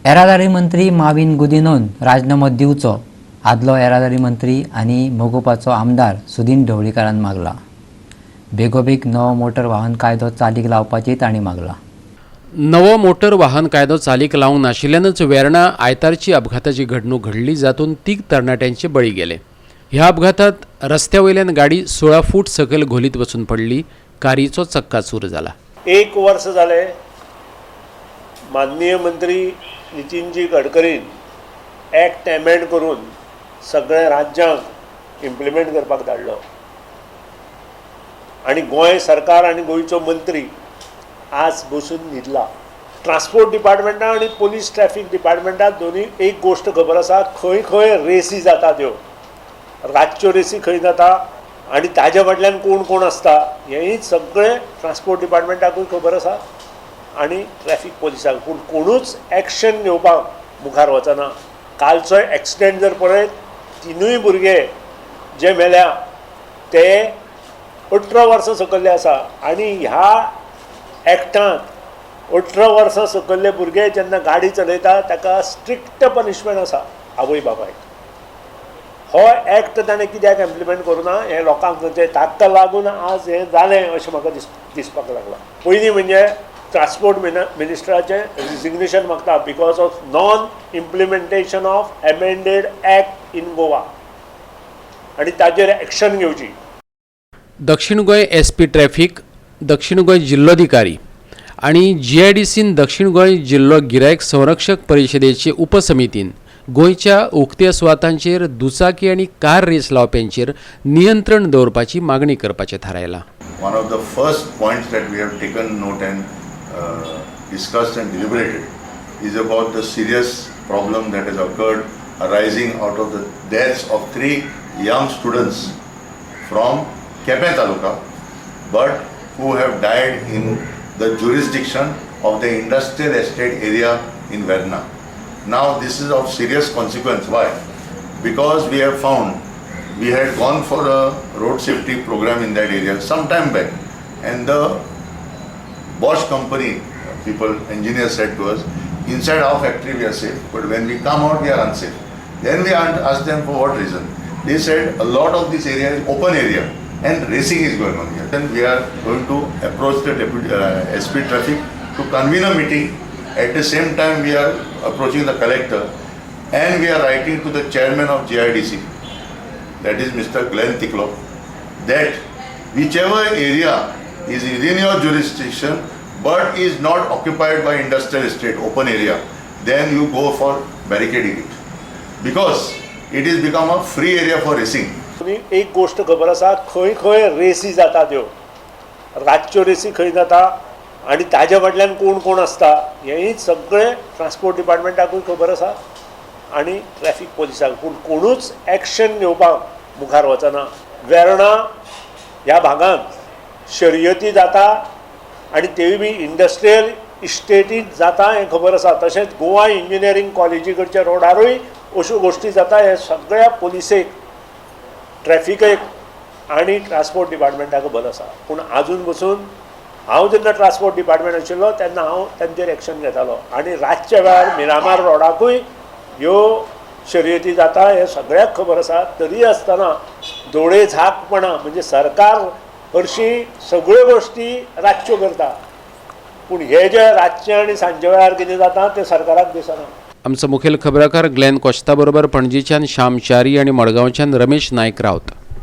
येरादारी मंत्री माविन गुदिनोन राजीनामो दिवचो, आदलो येरादारी मंत्री आनी मगोपाचो आमदार सुदीन ढवळीकारान मागला. बेगोबेग नवो मोटर वाहन कायदो चालीक लावपाची तांणी मागला. नवो मोटर वाहन कायदो चालीक लावंक नाशिल्ल्यानच वेर्णा आयतारची अपघाताची घडणूक घडली, जातूंत तीग तरणाट्यांचे बळी गेले. ह्या अपघातात रस्त्या वयल्यान गाडी 16 फूट सकयल घोलीत वचून पडली. कारीचो चक्काचूर जाला. एक वर्स जालें, माननीय मंत्री नितीनजी गडकरीन एक्ट एमेंड करून सगळ्या राज्यांक इम्प्लिमेंट करपाक धाडलो आनी गोंय सरकार आनी गोंयचो मंत्री आज बसून न्हिदला. ट्रान्सपोर्ट डिपार्टमेंटा आनी पोलीस ट्रॅफीक डिपार्टमेंटाक दोनूय एक गोश्ट खबर आसा, खंय खंय रेसी जाता त्यो, रातच्यो रेसी खंय जाता आनी ताज्या फाटल्यान कोण कोण आसता, हेंय सगळें ट्रान्सपोर्ट डिपार्टमेंटाकूय खबर आसा आनी ट्रॅफीक पोलिसांक. पूण कोणूच एक्शन घेवपाक मुखार वचना. कालचो एक्सिडेंट जर पळयत, तिनूय भुरगे जे मेल्या ते 18 वर्सां सकयल्ले आसा आनी ह्या एक्टांत 18 वर्सां सकयल्ले भुरगे जेन्ना गाडी चलयता ताका स्ट्रिक्ट पनिशमेंट आसा आवय बापायक. हो एक्ट ताणें कित्याक इम्प्लिमेंट करूं ना हें लोकांक म्हणजे ताका लागून आज हें जालें अशें म्हाका दिसपाक लागलां. पयलीं म्हणजे ट्रान्सपोर्ट मिनिस्टराचें रिजिग्नेशन मागता because of non implementation of amended act in Goa आनी ताजेर एक्शन घेवची. दक्षिण गोंय एसपी ट्रॅफिक, दक्षिण गोंय जिल्लोधिकारी आनी जीआयडीसीन दक्षिण गोंय जिल्लो गिरायक संरक्षक परिशदेचे उपसमितीन गोंयच्या उक्त्या सुवातांचेर दुचाकी आनी कार रेस लावप्यांचेर नियंत्रण दवरपाची मागणी करपाचें थारायलां. One of the first points that we have taken note and discussed and deliberated is about the serious problem that has occurred arising out of the deaths of three young students from Quepem Taluka, but who have died in the jurisdiction of the industrial estate area in Verna. Now, this is of serious consequence. Why? Because we have found, we had gone for a road safety program in that area some time back, and the Bosch company people, engineers said to us, "Inside our factory we are safe, but when we come out we are unsafe." Then we asked them for what reason. They said a lot of this area is open area and racing is going on here. Then we are going to approach the deputy SP traffic to convene a meeting. At the same time, we are approaching the collector and we are writing to the chairman of GIDC, that is Mr. Glenn Tiklo, that whichever area is within your jurisdiction but is not occupied by industrial estate, open area, then you go for barricading it. Because it is become a free area for racing. आनी एक गोश्ट खबर आसा, खंय खंय रेसी जाता त्यो, रातच्यो रेसी खंय जाता आनी ताज्या फाटल्यान कोण कोण आसता, हेंय सगळें ट्रान्सपोर्ट डिपार्टमेंटाकूय खबर आसा आनी ट्रॅफीक पोलिसांक. पूण कोणूच एक्शन घेवपाक मुखार वचना. वेर्णा ह्या भागांत शर्यती जाता आनी तेवूय बी इंडस्ट्रियल इस्टेटींत जाता हें खबर आसा. तशेंच गोवा इंजिनियरींग कॉलेजी कडच्या रोडारूय अश्यो गोश्टी जाता हें सगळ्या पोलिसेक, ट्रॅफिकेक आनी ट्रान्सपोर्ट डिपार्टमेंटाक खबर आसा. पूण आजून पसून हांव जेन्ना ट्रान्सपोर्ट डिपार्टमेंट आशिल्लो तेन्ना हांव तांचेर एक्शन घेतालो आनी रातच्या वेळार मिरामार रोडाकूय ह्यो शर्यती जाता हें सगळ्याक खबर आसा. तरी आसतना दोळे झाकपणा म्हणजे सरकार हरशीं सगळ्यो गोश्टी रातच्यो करता, पूण हे जे रातचे आनी सांजच्या वेळार कितें जाता तें सरकाराक दिसना. आमचो मुखेल खबराकार ग्लॅन कोश्ता बरोबर पणजीच्यान श्याम च्यारी आनी मडगांवच्यान रमेश नायक रावत.